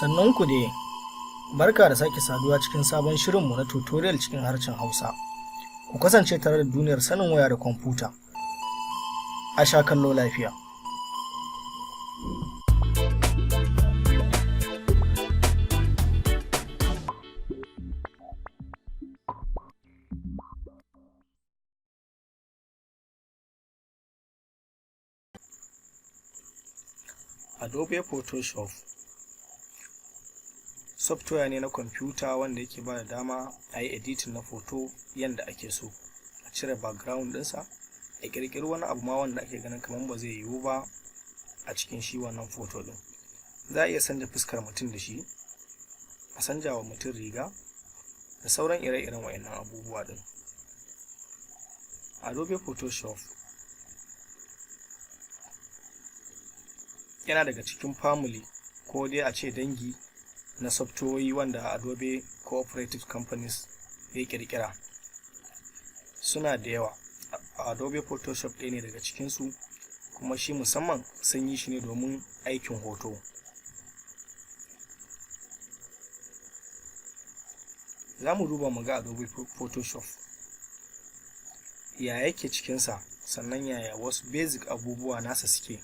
Sannunku dai, barka da sake saduwa cikin sabon shirinmu na tutorial cikin harshen Hausa. Ku kasance tare da Duniyar Sanin Waya da Kwamfuta. A sha kallo lafiya. Adobe Photoshop software ne na kwamfuta wanda yake ba da dama a yi editing na photo yanda ake so, a cire background ɗinsa, a ƙirƙiri wani abu ma wanda ake ganin kamar ba zai yiwu ba a cikin shi wannan photo ɗin. Za a iya sanja fuskar mutum da shi, a sanja wa mutum riga da sauran ire-iren waɗannan abubuwa ɗin. Adobe Photoshop yana daga cikin family, ko dai a ce dangi, na softwayoyi wanda Adobe Cooperative Companies ya ƙirƙira. Suna da yawa. Adobe Photoshop ɗaya ne daga cikinsu, kuma shi musamman sun yi shi ne domin aikin hoto. Za mu duba mu ga Adobe Photoshop ya yake cikinsa, sannan yaya wasu basic abubuwa nasa suke.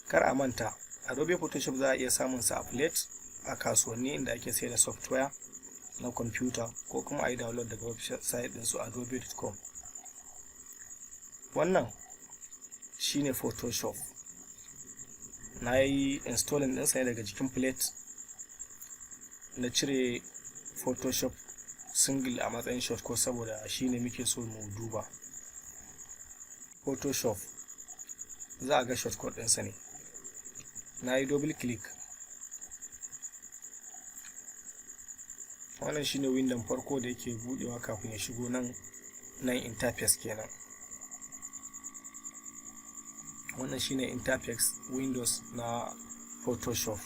Kar a manta, Adobe Photoshop za a iya samun sa a Plate, a kasuwanni inda ake sayar da software na kwamfuta, ko kuma a yi download daga website ɗinsu, adobe.com. Wannan shine Photoshop. Na yi installing ɗinsa ne daga jikin Plate, na cire Photoshop single a matsayin shortcut saboda shi ne muke so mu duba. Photoshop za a ga shortcut ɗinsa ne. Na yi double click. Wannan shine window farko da yake budewa kafin ya shigo nan. Nan interface kenan. Wannan shine interface windows na Photoshop.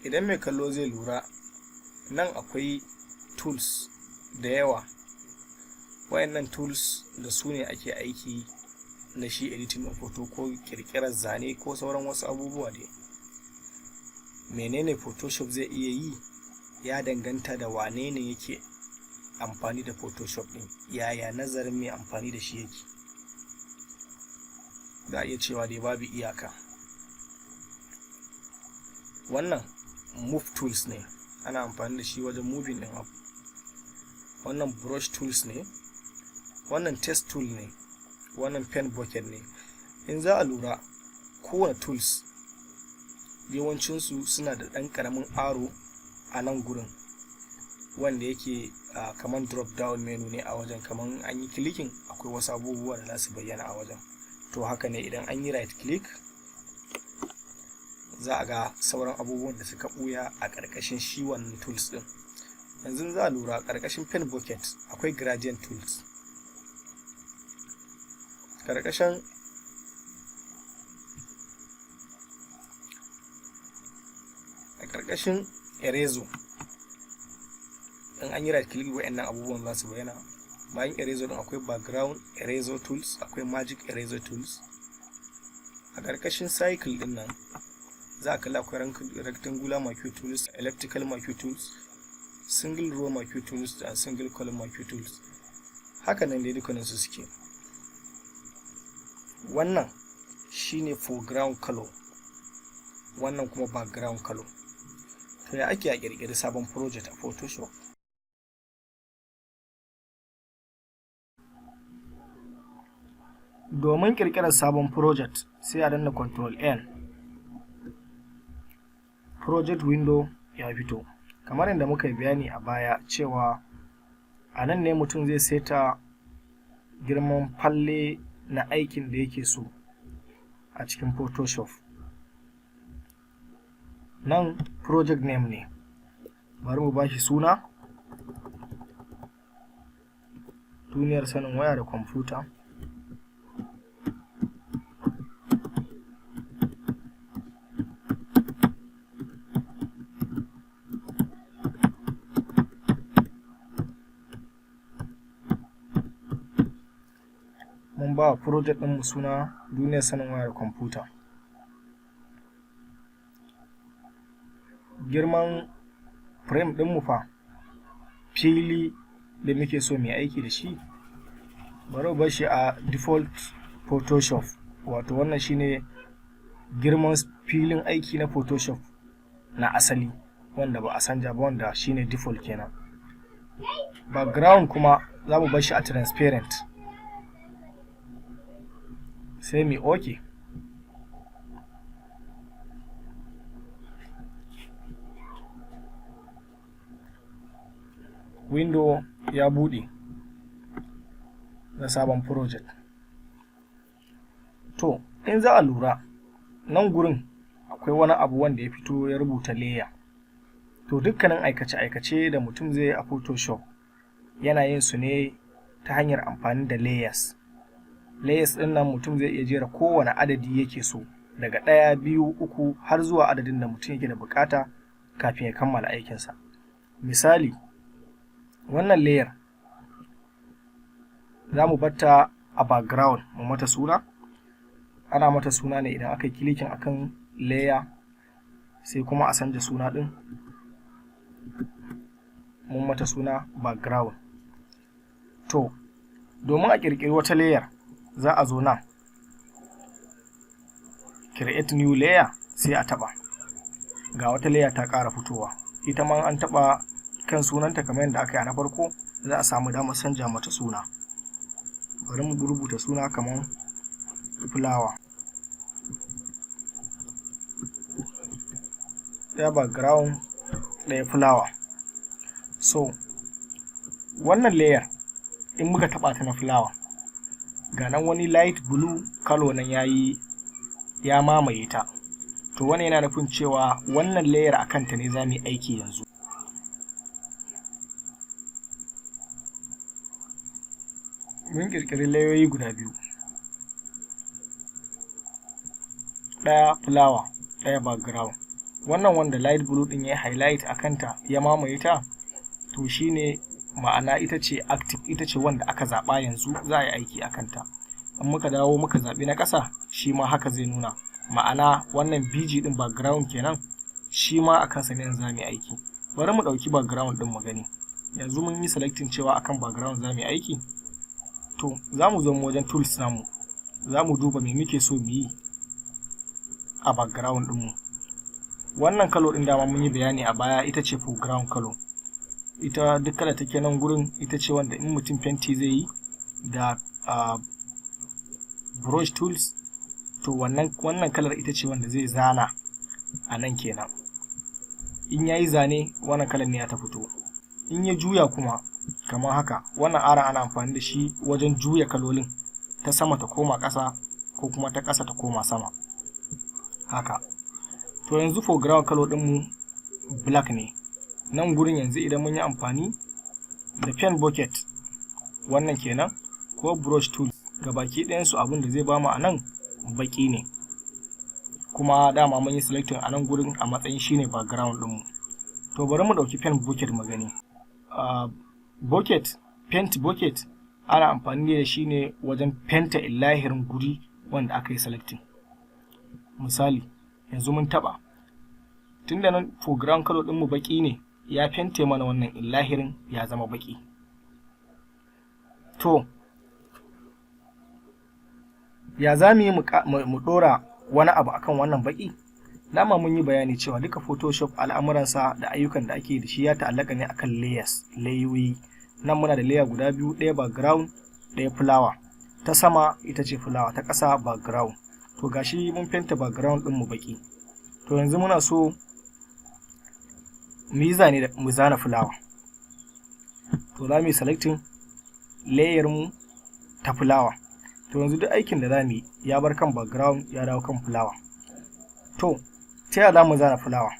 Idan mai kallo zai lura, nan akwai tools da yawa. Wayannan tools da su ne ake aiki na shi editing of photo, ko kirkirar zane, ko sauran wasu abubuwa dai. Menene Photoshop zai iya yi ya danganta da wane ne yake amfani da Photoshop din, yaya nazarin mai amfani da shi yake. Za a iya cewa dai babu iyaka. Wannan move tools ne, ana amfani da shi wajen moving din abu. Wannan brush tools ne, wannan text tool ne, wannan paint bucket ne. In za a lura, kowane tools yawancinsu suna da ɗan ƙaramin arrow a nan gurin, wanda yake kamar drop down menu ne a wajen. Kamar an yi clicking, akwai wasu abubuwa da za su bayyana a wajen. To haka ne, idan an yi right click, za a ga sauran abubuwan da suka ɓuya a ƙarƙashin shi wannan tools ɗin. Yanzu za a lura, ƙarƙashin paint bucket akwai gradient tools, ƙarƙashin eraser, in an yi right click, wa'annan abubuwan za su bayyana. Bayan eraser din akwai background eraser tools, akwai magic eraser tools. A ƙarƙashin circle din nan za a kalli akwai rectangular marquee tools, elliptical marquee tools, single row marquee tools da single column marquee tools. Haka nan dai dukkaninsu suke. Wannan shine foreground color, wannan kuma background color. To, ya ake a ƙirƙiri sabon project a Photoshop? Domin ƙirƙirar sabon project, sai a danna Ctrl N. Project window ya fito. Kamar yadda muka yi bayani a baya cewa a nan ne mutum zai seta girman falle na aikin da yake so a cikin Photoshop. Nan project name ne, bari mu bashi suna Duniyar Sanin Waya da Kwamfuta. Mun ba wa project ɗinmu suna Duniyar Sanin Waya da Kwamfuta. Girman frame ɗinmu fa, fili da muke so mu aiki da shi, bari mu bar shi a default Photoshop, wato wannan shine girman filin aiki na Photoshop na asali wanda ba a sanja ba, wanda shine default kenan. Background kuma za mu bar shi a transparent, sai mu ok. Window ya buɗe na sabon project. To, in za a lura, nan gurin akwai wani abu wanda ya fito ya rubuta layer. To, dukkanin aikace-aikace da mutum zai yi a Photoshop yana yin su ne ta hanyar amfani da layers. Layers ɗin nan mutum zai iya jera kowane adadi yake so, daga ɗaya, biyu, uku, har zuwa adadin da mutum yake da bukata kafin ya kammala aikinsa. Misali, wannan layer za mu batta a background, mu mata suna. Ana mata suna ne idan aka yi clicking akan layer, sai kuma a sanja suna ɗin. Mun mata suna background. To, domin a ƙirƙiri wata layer, za a zo nan create new layer, sai a taɓa. Ga wata layer ta ƙara fitowa. Ita ma an taɓa kan sunanta kamar yadda aka yi a na farko, za a samu damar sanja mata suna. Bari mu rubuta suna kamar flower. Ɗaya background, ɗaya flower. So wannan layer, in muka taɓa ta na flower, ga nan wani light blue color nan yayi ya mamaye ta. To, wannan yana nufin cewa wannan layer a kanta ne za mu yi aiki yanzu. Mun ƙirƙiri layoyi guda biyu, ɗaya flower, ɗaya background. Wannan wanda light blue ɗin ya highlight a kanta, ya mamaye ta, to shine ma'ana ita ce active, ita ce wanda aka zaɓa yanzu za a yi aiki a kanta. In muka dawo muka zaɓi na ƙasa, shi ma haka zai nuna, ma'ana wannan BG ɗin, background kenan, shi ma a kansa ne yanzu za mu yi aiki. Bari mu ɗauki background ɗin mu gani. Yanzu mun yi selecting cewa akan background za mu yi aiki. To, za mu zo wajen tools namu, za mu duba me muke so mu yi a background ɗinmu. Wannan color ɗin, dama mun yi bayani a baya, ita ce foreground color. Ita duk kala take nan gurin, ita ce wanda in mutum fenti zai yi da brush tools, to wannan kalar ita ce wanda zai zana a nan kenan. In yayi zane, wannan kalar ne ya ta fito. In ya juya kuma kamar haka, wannan arrow ana amfani da shi wajen juya kalolin, ta sama ta koma ƙasa ko kuma ta ƙasa ta koma sama haka. To, yanzu foreground color ɗinmu black ne nan gurin. Yanzu idan mun yi amfani da paint bucket, wannan kenan, ko brush tool, gabaki ɗayansu abin da zai bamu a nan baƙi ne. Kuma dama mun yi selecting a nan gurin a matsayin shine background ɗinmu. To, bari mu ɗauki paint bucket mu gani. Bucket, paint bucket ana amfani da shi ne wajen fenta illahirin guri wanda aka yi selecting. Misali, yanzu mun taɓa, tunda nan foreground color ɗinmu baƙi ne, ya fente mana wannan illahirin ya zama baƙi. To, ya za mu yi mu ɗora wani abu akan wannan baƙi? Dama mun yi bayani cewa duka Photoshop, al'amuransa da ayyukan da ake da shi ya ta'allaka ne akan layers, layoyi. Nan muna da layer guda biyu, ɗaya background, ɗaya flower. Ta sama ita ce flower, ta ƙasa background. To, gashi mun fenta background ɗin mu baƙi. To, yanzu muna so mu yi zane, mu zana flower. To, za mu yi selecting layer mu ta flower. To, yanzu duk aikin da za mu yi ya bar kan background, ya dawo kan flower. To, ta yaya za mu zana flower?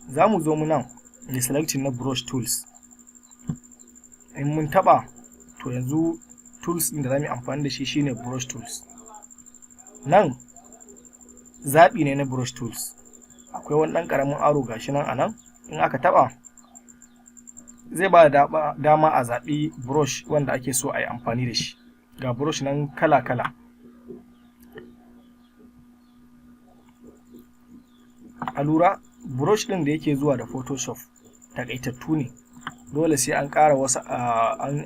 Za mu zo mu nan mu selecting na brush tools. In mun taba, to yanzu tools ɗin da za mu yi amfani da shi shine brush tools. Nan zaɓi ne na brush tools. Akwai wani ɗan ƙaramin arrow, gashi nan a nan. In aka taɓa, zai ba da dama a zaɓi brush wanda ake so a yi amfani da shi. Ga brush nan kala-kala. A lura, Brush ɗin da yake zuwa da Photoshop takaitattu ne, dole sai an ƙara wasu,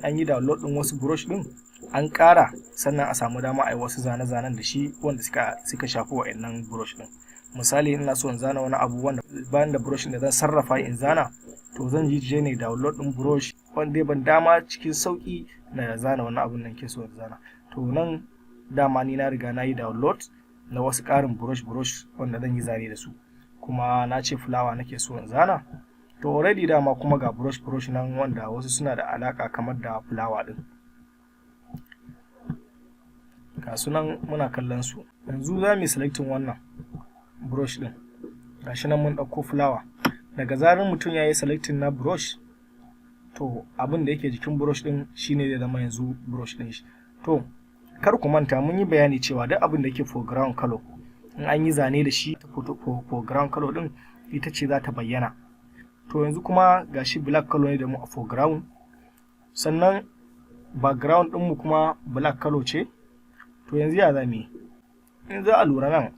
an yi download ɗin wasu brush ɗin an ƙara, sannan a samu dama a yi wasu zane-zanen da shi wanda suka shafi wa'annan brush ɗin. Misali, ina so in zana wani abu wanda bayan da brush da zan sarrafa in zana, to zan yi je ne download ɗin brush wanda ban dama cikin sauƙi na zana wani abun nan ke so in zana. To nan dama ni na riga na yi download na wasu ƙarin brush brush wanda zan yi zane da su, kuma na ce fulawa nake so in zana. To already dama kuma ga brush brush nan wanda wasu suna da alaka kamar da fulawa din, ga su nan muna kallon su. Yanzu za mu yi selecting wannan brush din. Gashi nan mun ɗauko fulawa. Daga zarar mutum ya yi selecting na brush, to abin da yake jikin brush din shine zai zama yanzu brush din shi. To kar ku manta, mun yi bayani cewa duk abin da yake foreground color, in an yi zane da shi, foreground color din ita ce za ta bayyana. To yanzu kuma gashi black color ne da mu a foreground, sannan background ɗinmu kuma black color ce. To yanzu ya za mu yi? In za a lura, nan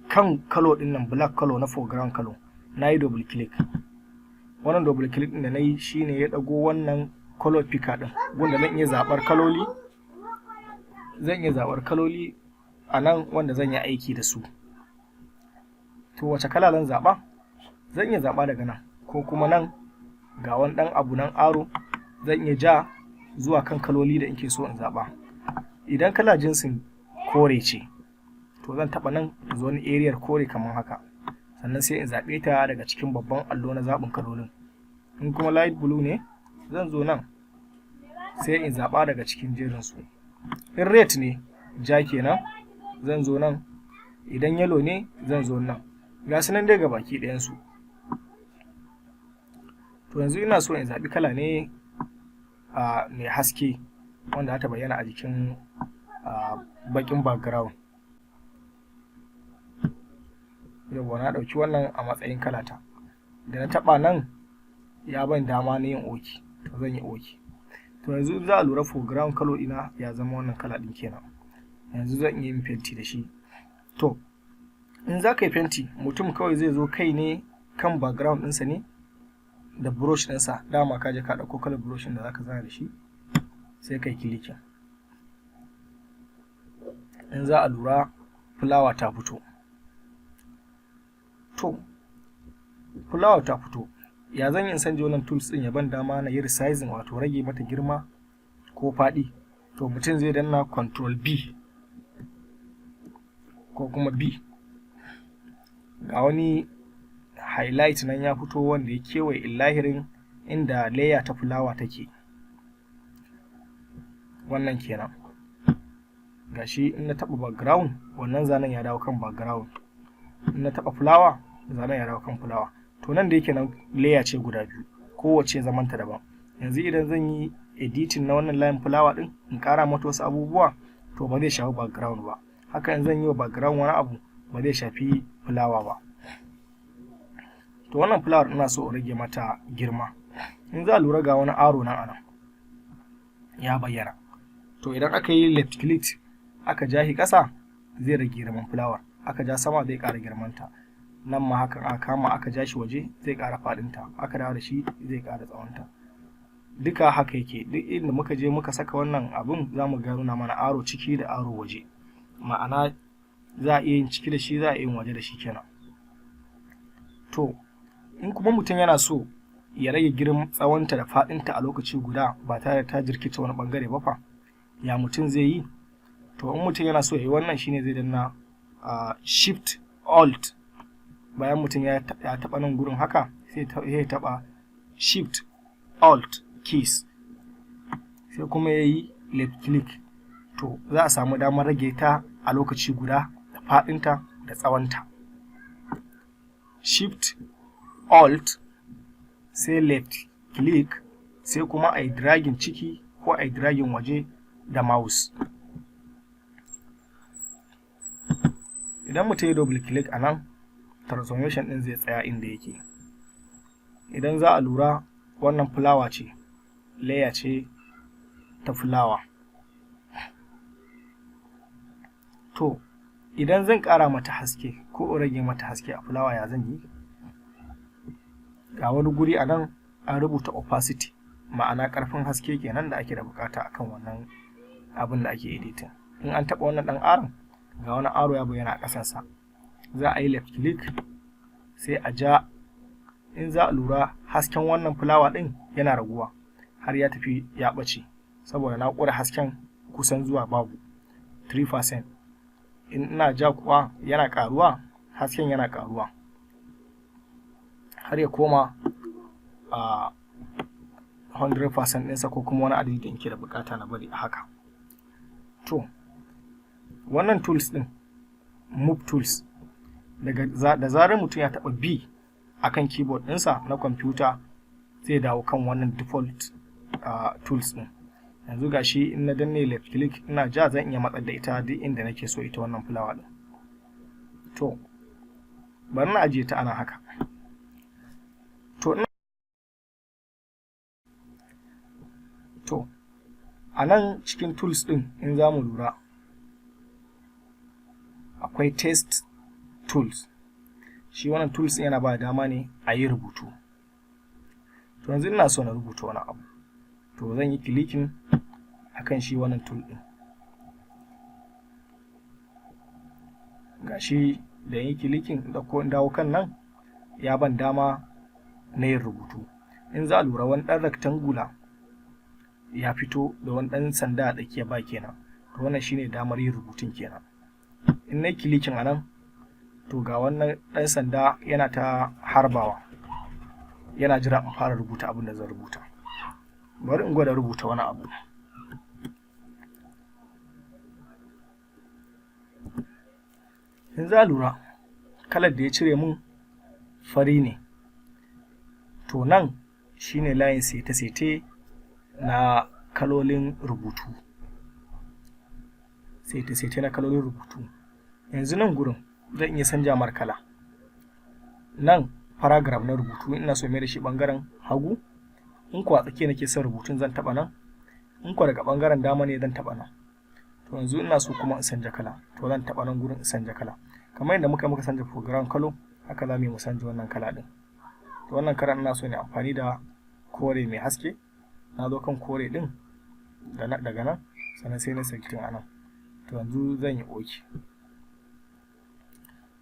kan color ɗin nan, black color na foreground color, na yi double click. Wannan double click ɗin da na yi shine ya ɗago wannan color picker ɗin, wanda zan iya zaɓar kaloli, zan iya zaɓar kaloli a nan wanda zan yi aiki da su. To wace kala zan zaɓa? Zan iya zaɓa daga nan, ko kuma nan ga wani ɗan abu nan arrow, zan iya ja zuwa kan kaloli da in ke so in zaɓa. Idan kala jinsin kore ce, to zan taɓa nan, zo wani area kore kamar haka, sannan sai in zaɓe ta daga cikin babban allo na zaɓin kalolin. In kuma light blue ne, zan zo nan sai in zaɓa daga cikin jerin su. In red ne, ja kenan, zan zo nan. Idan yellow ne, zan zo nan. Ga su nan dai ga baki ɗayansu. To yanzu ina so in zaɓi kala ne a mai haske wanda ta bayyana a jikin baƙin background. Yawwa, na ɗauki wannan a matsayin kalata. Da na taɓa nan, ya ban dama na yin okay. To zan yi okay. To yanzu za a lura, foreground color ina ya zama wannan kala ɗin kenan. Yanzu zan iya yin fenti da shi. To in za ka yi fenti, mutum kawai zai zo kai ne kan background ɗinsa ne da brush ɗinsa. Dama ka je ka ɗauko kalar brush ɗin da za ka zana da shi, sai kai clicking. In za a lura, fulawa ta fito. To fulawa ta fito, ya zan yi in sanje wannan tools ɗin ya ban dama na yi resizing, wato rage mata girma ko faɗi? To mutum zai danna Control B ko kuma B. Ga wani highlight nan ya fito wanda ya kewaye illahirin inda layer ta fulawa take. Wannan kenan. Gashi in na taɓa background, wannan zanen ya dawo kan background. In na taɓa fulawa, zanen ya dawo kan fulawa. To nan da yake nan layer ce guda biyu, kowace zamanta daban. Yanzu idan zan yi editing na wannan layin fulawa din, in ƙara mata wasu abubuwa, to ba zai shafi background ba. Haka in zan yi wa background wani abu, ba zai shafi fulawa ba. To wannan fulawar ina so in rage mata girma. In za a lura, ga wani arrow nan anan ya bayyana. To idan aka yi left click aka ja shi ƙasa, zai rage girman fulawar. Aka ja sama, zai ƙara girmanta. Nan ma haka, aka kama aka ja shi waje, zai ƙara faɗinta. Aka dawo da shi, zai ƙara tsawonta. Duka haka yake. Duk inda muka je muka saka wannan abun, za mu ga nuna mana arrow ciki da arrow waje, ma'ana za a iya yin ciki da shi, za a iya yin waje da shi kenan. To in kuma mutum yana so ya rage girman tsawonta da faɗinta a lokaci guda ba tare da ta jirkita wani ɓangare ba fa, ya mutum zai yi? To in mutum yana so ya yi wannan, shine zai danna Shift Alt. Bayan mutum ya taɓa nan gurin haka, sai ya taɓa Shift Alt keys, sai kuma ya yi left click. To za a samu damar rage ta a lokaci guda, da faɗinta da tsawonta. Shift Alt, sai left click, sai kuma a yi dragging ciki ko a yi dragging waje da mouse. Idan mutum ya double click a nan, transformation ɗin zai tsaya inda yake. Idan za a lura, wannan fulawa ce, layer ce ta fulawa. To idan zan ƙara mata haske ko in rage mata haske a fulawa, ya zan yi? Ga wani guri a nan an rubuta opacity, ma'ana ƙarfin haske kenan da ake da buƙata akan wannan abin da ake editing. In an taɓa wannan ɗan arrow n, ga wani arrow ya bayyana a ƙasansa, za a yi left click sai a ja. In za a lura, hasken wannan fulawa ɗin yana raguwa har ya tafi ya ɓace, saboda na ƙure hasken kusan zuwa babu 3%. In ina ja kuwa yana ƙaruwa, hasken yana ƙaruwa har ya koma a 100% ɗinsa ko kuma wani adadi da nke da buƙata na bari a haka. To, wannan tools ɗin, move tools, daga da zarar mutum ya taɓa B akan keyboard ɗinsa na kwamfuta, zai dawo kan wannan default tools ɗin. Yanzu gashi in na danne left click ina ja, zan iya matsar da ita duk inda nake so, ita wannan fulawa ɗin. To, bari na ajiye ta ana haka. To, a nan cikin tools ɗin, in za mu lura, akwai text tools. Shi wannan tools yana ba dama ne a yi rubutu. To, yanzu ina so na rubuta wani abu, to zan yi clicking akan shi wannan tool ɗin. Gashi da yi clicking ɗauko in dawo kan nan, ya ban dama na yin rubutu. In za a lura, wani ɗan rectangular ya fito da wani ɗan sanda a tsakiya ba kenan. To, wannan shine damar yin rubutun kenan. In na yi clicking a nan, to ga wannan ɗan sanda yana ta harbawa, yana jira in fara rubuta abin da zan rubuta. Bari in gwada rubuta wani abu. In za a lura, kalar da ya cire mun fari ne. To, nan shine layin sete-sete na kalolin rubutu, sete-sete na kalolin rubutu. Yanzu nan gurin zan iya canja mar kala. Nan paragraph na rubutu, ina so mai da shi ɓangaren hagu. In kuwa tsakiya nake son rubutun, zan taɓa nan. In kuwa daga ɓangaren dama ne, zan taɓa nan. To, yanzu ina so kuma in canja kala, to zan taɓa nan gurin in canja kala. Kamar yadda muka canja foreground color, haka za mu yi mu canja wannan kala ɗin. To, wannan karan ina so ne amfani da kore mai haske. Na zo kan kore ɗin daga nan, sannan sai na selecting a nan. To, yanzu zan yi okay.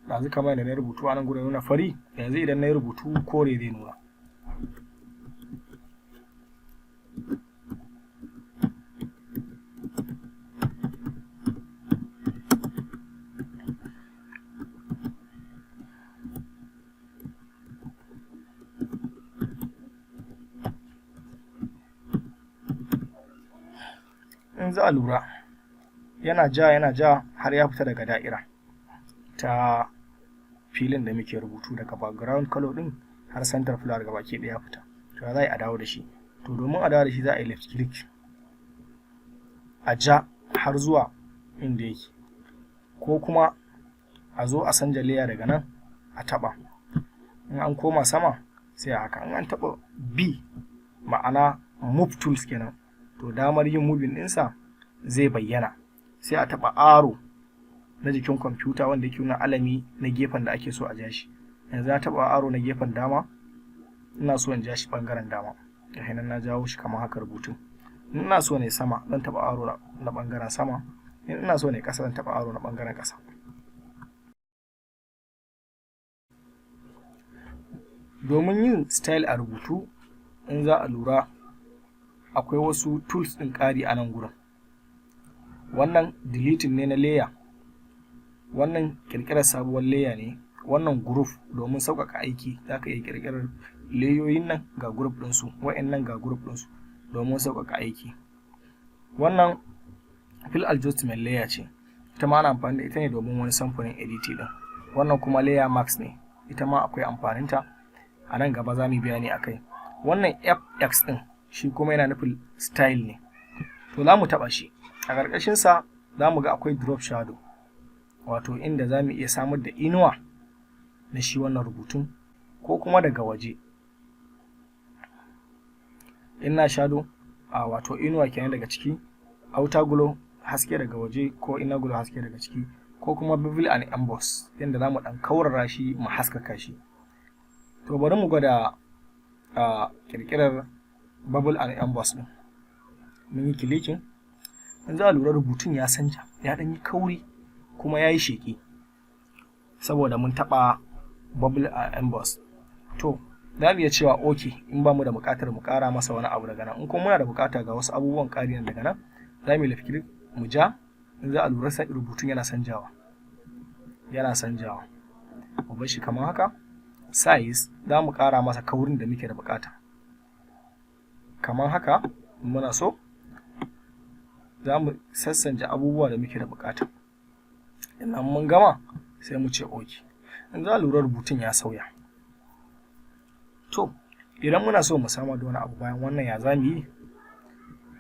Ɗazu kamar yadda na rubutu a nan gurin nuna fari, yanzu idan na yi rubutu kore zai nuna. In za a lura, yana ja, yana ja har ya fita daga da'ira ta filin da muke rubutu, daga background color din har center flower gabaki ɗaya ya fita. To, za a dawo da shi? To, domin a dawo da shi, za a yi left click a ja har zuwa inda yake, ko kuma a zo a sanja layer daga nan a taɓa. In an koma sama sai a haka. In an taɓa B, ma'ana move tools kenan, to damar yin moving ɗinsa zai bayyana. Sai a taɓa arrow na jikin kwamfuta wanda yake nuna alami na gefen da ake so a ja shi. Yanzu na taɓa arrow na gefen dama, ina so in ja shi ɓangaren dama. Ga nan na jawo shi kamar haka rubutun. In ina so ne sama, zan taɓa arrow na ɓangaren sama. In ina so ne ƙasa, zan taɓa arrow na ɓangaren ƙasa. Domin yin style a rubutu, in za a lura, akwai wasu tools ɗin ƙari a nan gurin. Wannan deleting ne na layer, wannan ƙirƙirar sabuwar layer ne, wannan group, domin sauƙaƙa aiki za ka iya ƙirƙirar layoyin nan, ga group ɗinsu, wa'annan ga group ɗinsu, domin sauƙaƙa aiki. Wannan fill adjustment layer ce, ita ma ana amfani da ita ne domin wani samfurin editing ɗin. Wannan kuma layer mask ne, ita ma akwai amfaninta, a nan gaba za mu yi bayani akai. Wannan FX ɗin shi kuma yana nufin style ne. To, za mu taɓa shi. A ƙarƙashinsa za mu ga akwai drop shadow, wato inda za mu iya samar da inuwa na shi wannan rubutun ko kuma daga waje inner shadow, a wato inuwa kenan daga ciki, outer glow haske daga waje, ko inner glow haske daga ciki, ko kuma bevel and emboss, yadda za mu ɗan kaurara shi mu haskaka shi. To, bari mu gwada a ƙirƙirar bevel and emboss ɗin. Mun yi clicking. In za a lura, rubutun ya sanja, ya ɗan yi kauri kuma ya yi sheƙi saboda mun taɓa bevel and emboss. To, za mu iya cewa ok in ba mu da buƙatar mu ƙara masa wani abu daga nan. In kuma muna da buƙata, ga wasu abubuwan ƙari nan daga nan. Za mu yi left click mu ja. In za a lura, rubutun yana sanjawa, yana sanjawa. Mu bar shi kamar haka. Size, za mu ƙara masa kaurin da muke da buƙata kamar haka. Muna so za mu sassanja abubuwa da muke da buƙata. Idan mun gama, sai mu ce ok. In za a lura, rubutun ya sauya. To, idan muna so mu samar da wani abu bayan wannan, ya za mu yi?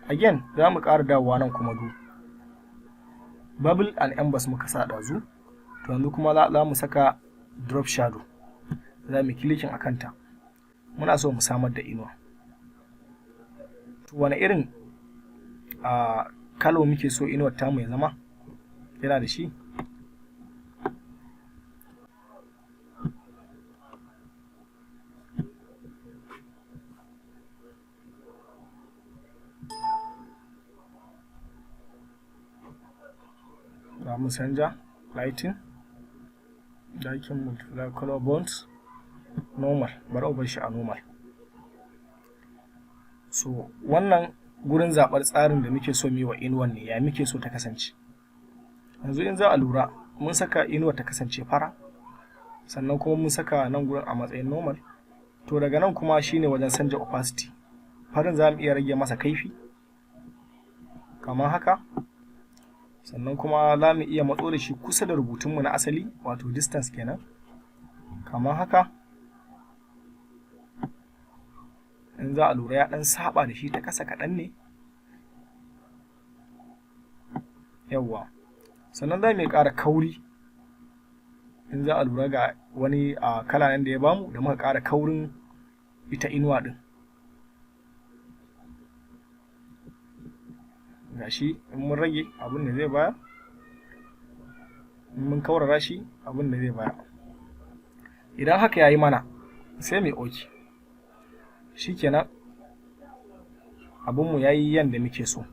Again, za mu ƙara dawowa nan kuma du bevel and emboss muka sa ɗazu. To, yanzu kuma za mu saka drop shadow. Za mu clicking a kanta. Muna so mu samar da inuwa. To, wani irin a color muke so inuwar tamu ya zama yana da shi? Za mu canja lighting, darken, multiply, color bounce, normal. Bari mu bar shi a normal. So wannan gurin zaɓar tsarin da muke so mu yi wa inuwan ne, ya muke so ta kasance. Yanzu in za a lura, mun saka inuwar ta kasance fara, sannan kuma mun saka nan gurin a matsayin normal. To, daga nan kuma shine wajen sanja opacity. Farin za mu iya rage masa kaifi kamar haka. Sannan kuma za mu iya matso da shi kusa da rubutunmu na asali, wato distance kenan, kamar haka. In za a lura, ya ɗan saba da shi ta ƙasa kaɗan ne. Yawwa. Sannan za mu iya ƙara kauri. In za a lura, ga wani a kala nan da ya bamu da muka ƙara kaurin ita inuwa ɗin. Gashi, in mun rage, abin da zai bayar, in mun kaurara shi, abin da zai bayar. Idan haka yayi mana, sai mu okay. Shikenan, abinmu yayi yanda muke so.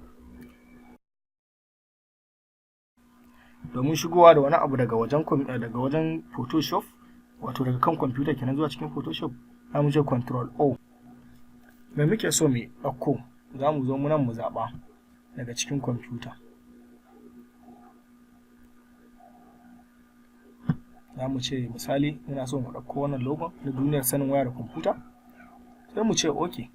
Domin shigowa da wani abu daga wajen Photoshop, wato daga kan kwamfuta kenan zuwa cikin Photoshop, za mu je Control O. Me muke so mu ɗauko? Za mu zo mu nan mu zaɓa daga cikin kwamfuta. Za mu ce misali muna so mu ɗauko wannan logon na Duniyar Sanin Waya da Kwamfuta, sai mu ce ok.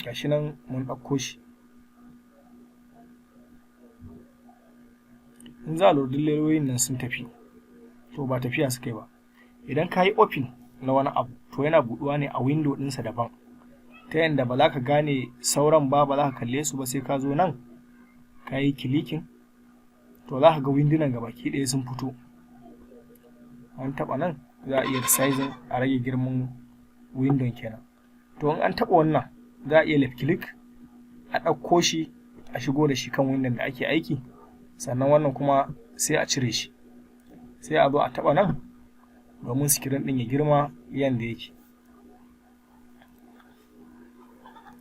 Gashi nan mun ɗauko shi. In za a lura, duk layoyin nan sun tafi. To, ba tafiya suka yi ba. Idan ka yi open na wani abu, to yana buɗuwa ne a window ɗinsa daban, ta yanda ba za ka gane sauran ba, ba za ka kalle su ba, sai ka zo nan ka yi clicking. To, za ka ga windunan gabaki ɗaya sun fito. An taɓa nan, za a iya resizing, a rage girman window kenan. To, in an taɓa wannan, za a iya left click a ɗauko shi a shigo da shi kan window da ake aiki. Sannan wannan kuma sai a cire shi, sai a zo a taɓa nan domin screen ɗin ya girma yanda yake.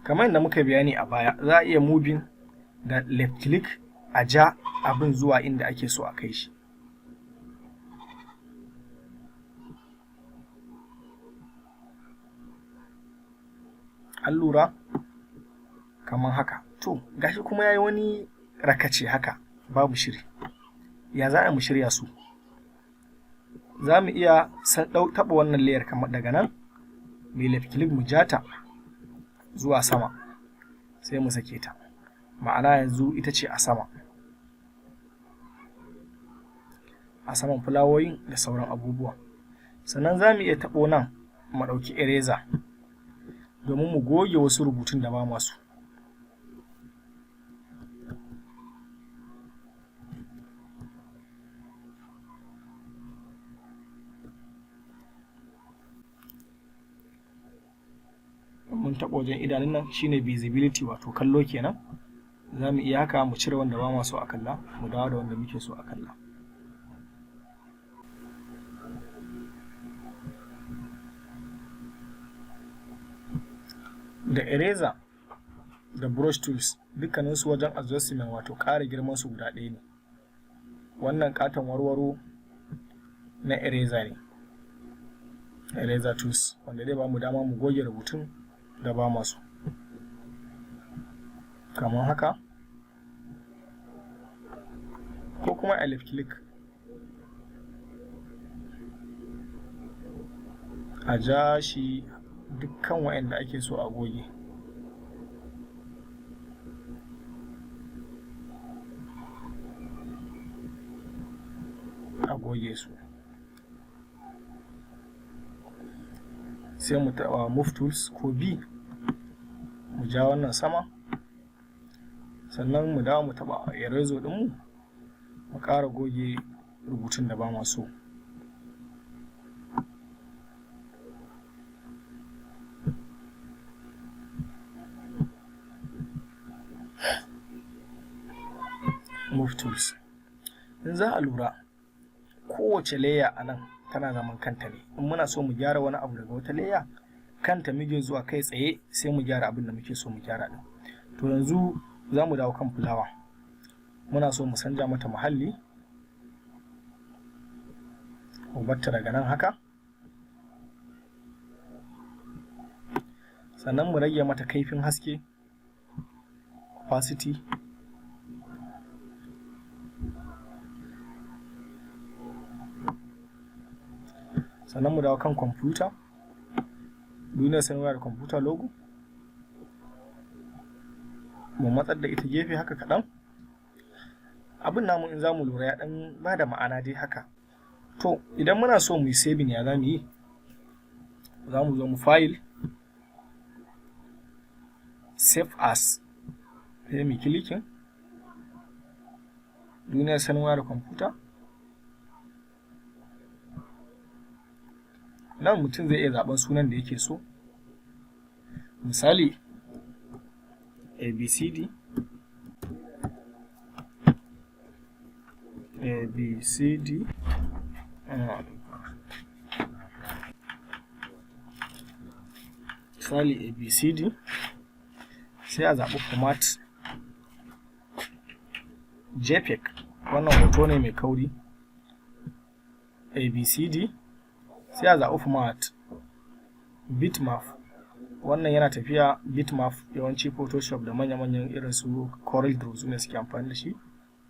Kamar yadda muka bayani a baya, za a iya moving da left click, a ja abin zuwa inda ake so a kai shi. An lura, kamar haka. To, gashi kuma yayi wani rakace haka, babu shiri. Ya za a mu shirya su? Za mu iya taɓa wannan layer kamar daga nan, mai left click, mu jata zuwa sama, sai mu sake ta. Ma'ana yanzu ita ce a sama, a saman fulawoyin da sauran abubuwa. Sannan za mu iya taɓo nan, mu ɗauki eraser domin mu goge wasu rubutun da ba masu. Mun taɓa wajen idanun nan, shine visibility, wato kallo kenan. Za mu iya haka mu cire wanda ba ma so a kalla, mu dawo da wanda muke so a kalla. Da eraser da brush tools dukkaninsu wajen adjustment, wato ƙara girman su, guda ɗaya ne. Wannan katon warwaro na eraser ne, eraser tools, wanda zai ba mu dama mu goge rubutun da ba masu, kamar haka, ko kuma a left click a ja shi dukkan waɗanda ake so a goge. A goge su. Sai mu taɓa move tools ko B, mu ja wannan sama, sannan mu dawo mu taɓa eraser ɗinmu, mu ƙara goge rubutun da ba ma so. Move tools. In za a lura, kowace layer a nan tana zaman kanta ne. In muna so mu gyara wani abu daga wata layer, kanta muke zuwa kai tsaye, sai mu gyara abin da muke so mu gyara din. To, yanzu za mu dawo kan fulawa. Muna so mu canja mata muhalli, mu batta daga nan haka, sannan mu rage mata kaifin haske, opacity. Sannan mu dawo kan kwamfuta, Duniyar Sanin Waya da Kwamfuta logo, mu matsar da ita gefe haka kaɗan. Abin namu, in za mu lura, ya ɗan ba da ma'ana dai haka. To, idan muna so mu yi saving, ya za mu yi? Za mu zo mu File, Save As, sai mu clicking Duniyar Sanin Waya da Kwamfuta. Nan mutum zai iya zaɓen sunan da yake so, misali ABCD, ABCD. Misali ABCD, sai a zaɓi format JPEG. Wannan hoto ne mai kauri, ABCD. Sai a zaɓi format bitmap. Wannan yana tafiya bitmap, yawanci Photoshop da manya-manyan irin su Corel Draw su ne suke amfani da shi.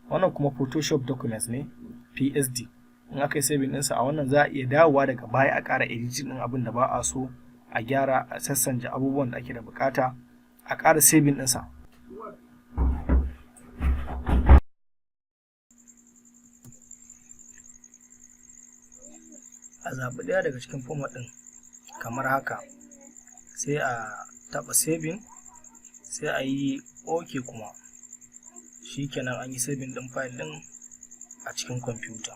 Wannan kuma Photoshop documents ne, PSD. In aka yi saving ɗinsa a wannan, za a iya dawowa daga baya a ƙara editing ɗin abin da ba a so, a gyara, a sassanja abubuwan da ake da buƙata, a ƙara saving ɗinsa. A zaɓi ɗaya daga cikin format ɗin kamar haka, sai a taɓa saving, sai a yi OK. Kuma shikenan, an yi saving ɗin file ɗin a cikin kwamfuta.